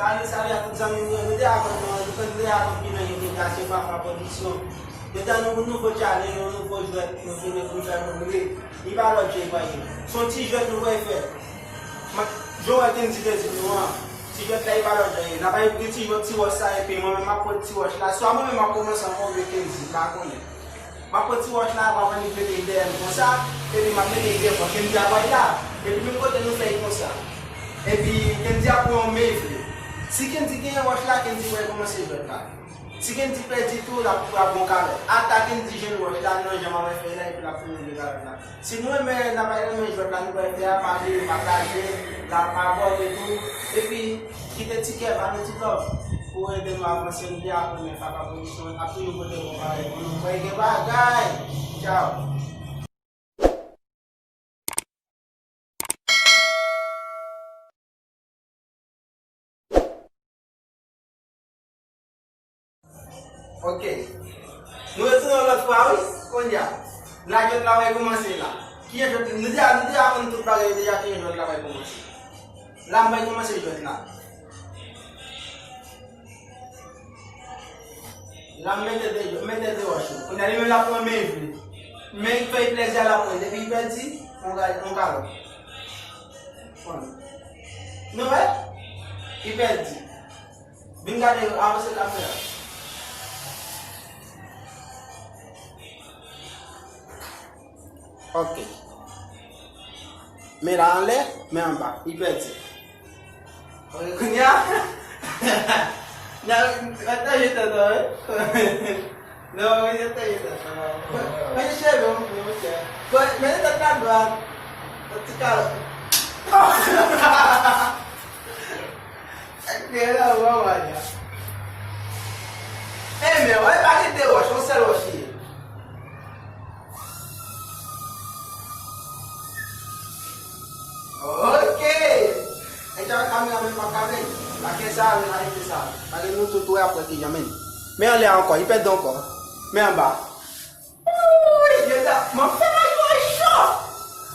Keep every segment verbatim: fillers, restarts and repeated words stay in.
Salye, salye a tout zanmi nou yo. Nou te avè nou, nou te avè nou ki nan imigrasyon Fafa Pwodiksyon. Deja nou, nouvo challenge, yon nouvo jwèt, nou vini pou fè nou ri. Li pa lòt jwèt pa ye. Se yon ti jwèt nou pral fè. Jan w wè Kendy te di nou an, ti jwèt la, li pa lòt jwèt ye. N ap al pran ti jwèt, ti wòch sa, epi mwen menm m ap pran ti wòch la. Swa mwen menm m ap kòmanse ankò, oubyen Kendy, m pa konnen. M ap pran ti wòch la, m ap annik mete l dèyè m konsa, epi m ap mete l dèyè m. Kendy ap pran la. Epi menm kote nou fè l konsa. Epi Kendy ap pran yon men vre. Si Kendy genyen wòch la, Kendy pral kòmanse jwèt la. Si Kendy pèdi tou, l ap, l ap gon kalòt. Ata Kendy jwenn wòch la, nan jan m ap fè la, epi l ap tounen de kalòt la. Si nou renmen, n ap renmen jwèt la, nou pral fè a, pale, pataje, la, abòne tou. Epi, kite ti kè, ba nou ti love. Pou ede nou avanse, nou te aprann men Fafa Pwodiksyon ap toujou pote bon bagay pou nou. Mwen gen bagay. Tchao. Ok. Nou retounen yon lòt fwa, wi. Kounye a. La jwèt la pral kòmanse la. Kijan jwèt, nou deja, nou deja konn tout bagay yo deja, kijan jwèt la pral kòmanse. La, m pral kòmanse jwèt la. La, m mete de, m mete de wòch yo. Kounye a, li menm l ap pran men vre. Men fè l plèzi a l ap pran. Depi li pèdi, on ka, on kalòt. Bon. Nou wè? Li pèdi. Vin gade, avanse kamera. Ok. Men la anlè, men anba. Li pèdi. Ok, kounye a. Nan, nan, nan, je t'entends, hein? Non, je t'entends, je t'entends. Mwen, mwen, cheve, mwen, mwen, cheve. Mwen, mwen, tèt la dwat. Yon ti kalòt. Sa k gen la, ou pa wè la. E men, wè, pa gen de wòch, yon sèl wòch li ye. Ok! E sa, kameraman pa ka vle. Pa gen sa, men pa gen sa. Pa gen nou tout wè apre ki jan men. Men anlè ankò, li pèdi ankò. Men anba. Wi, yo ta, mwen fè mwen jwe cho.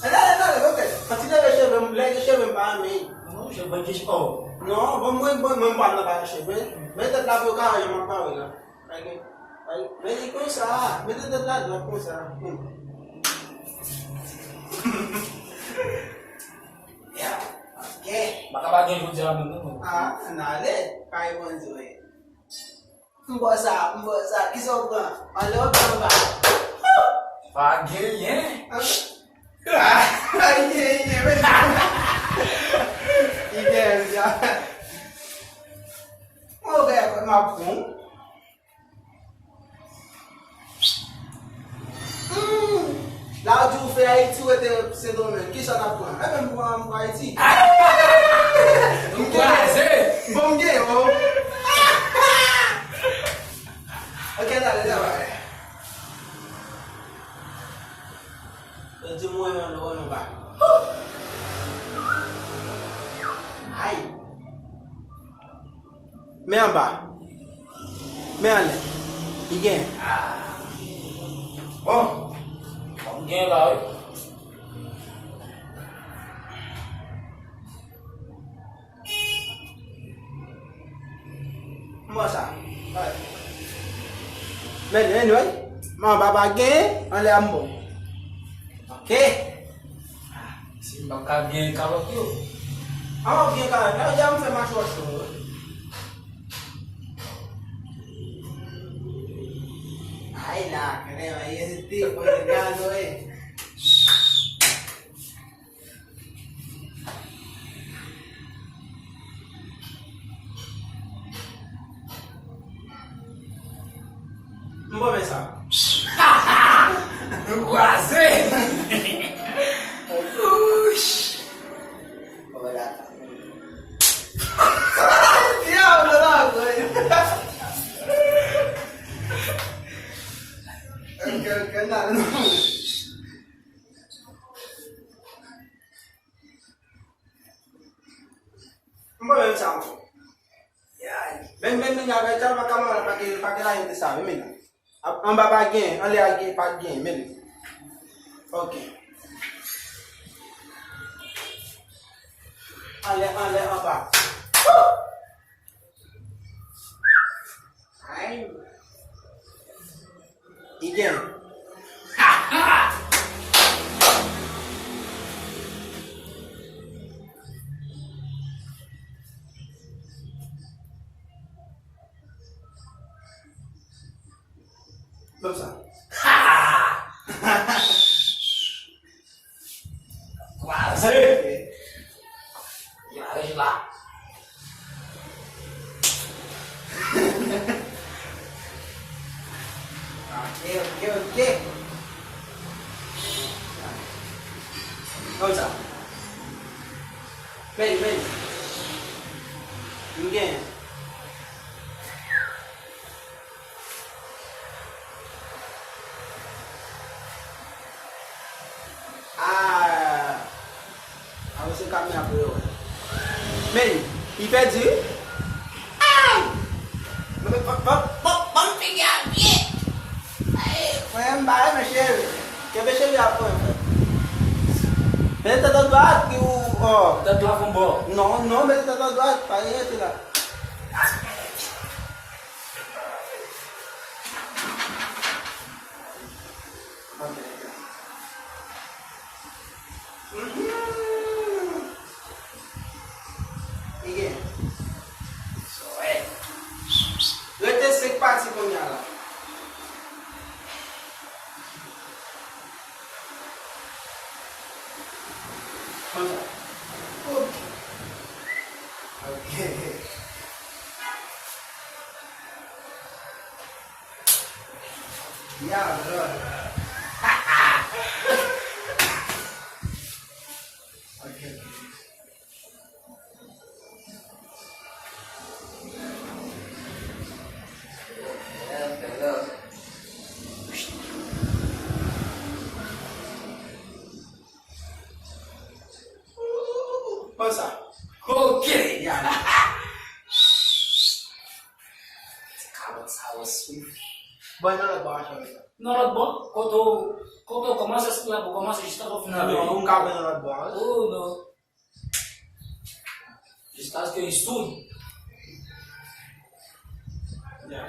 Ann ale, ann ale, ok. An ti leve cheve m, leve cheve m pa renmen. Non, je vois que je, oh. Non, bon, mwen, mwen, mwen, mwen pa nan pa cheve. Men tèt la pou yo ka wè, mwen pa wè la. Ok. Ay, men li konsa, mete tèt la dwat konsa. Hmm. Ya, ok. Baka pa gen jodi a menm non. Ah, ann ale, pa reponn di wi. M bò sa, m bò sa, kisa w pran? Anlè w pran anba? Pa genyen. An-, ah, pa genyen, men. Li genyen, sa. Mwen, ou genyen, m ap pran. Hmm. La, ou di ou fè Ayiti, ou rete Sendomeng. Kisa n ap pran? Enben, m pran, m pran Ayiti. Ah! M kwaze! Bon, m genyen, o. Ok, n ale, n ale. Yo di m wè yon lò, nou pa. Ay! Men anba. Men anlè. Li gen. Bon. Bon, m gen la, wi. M wè sa. Men, men, men. Men anba pa gen, anlè a m bon. Ok. Si m pa ka gen kalòt yo. An, w gen kalòt la, jan m fè machwòch yo. Ay la, kren, ay, ezite, mwen gado, e. M bon men sa. Nou kwaze. Ouch. Bon, dakò. Dyab, dakò. Ok, ok, nan, nan. M pa menm sa ankò. Men, men, men, avè sa, pa ka mal, pa ke, pa ke la, yo te save, men. Anba pa gen, anlè a gen, pa gen, men. Ok. Anlè, anlè, anba. Li gen. Kòmsa. Kwaze. Li pa rete la. Ok, ok, ok. Kòmsa. Men, men. M gen. Ah, ah, se kamyon ap yo. Men, li pèdi wi. Ay! Ban m figi a byen. Ay, frè m, ba, men cheri. Kenbe cheri a pou mwen, frè. Mete tèt an dwat, ki ou, oh. Tèt la fon bò. Non, non, mete tèt an dwat, pa rete la. Mhm. Li gen. Rete senk pati kounye a la. Konsa. Ok. Ok. Ya, bro. Ok. Konsa. Ok. Ya. Ti kalòt sa yo sou. Bon, nan lòt bò a, chanje sa. Nan lòt bò, kote w, kote w kòmanse sou la, pou kòmanse jiskaske w fin rive. Non, ou ka pran nan lòt bò a. Oh, non. Jiskaske li soud. Ya.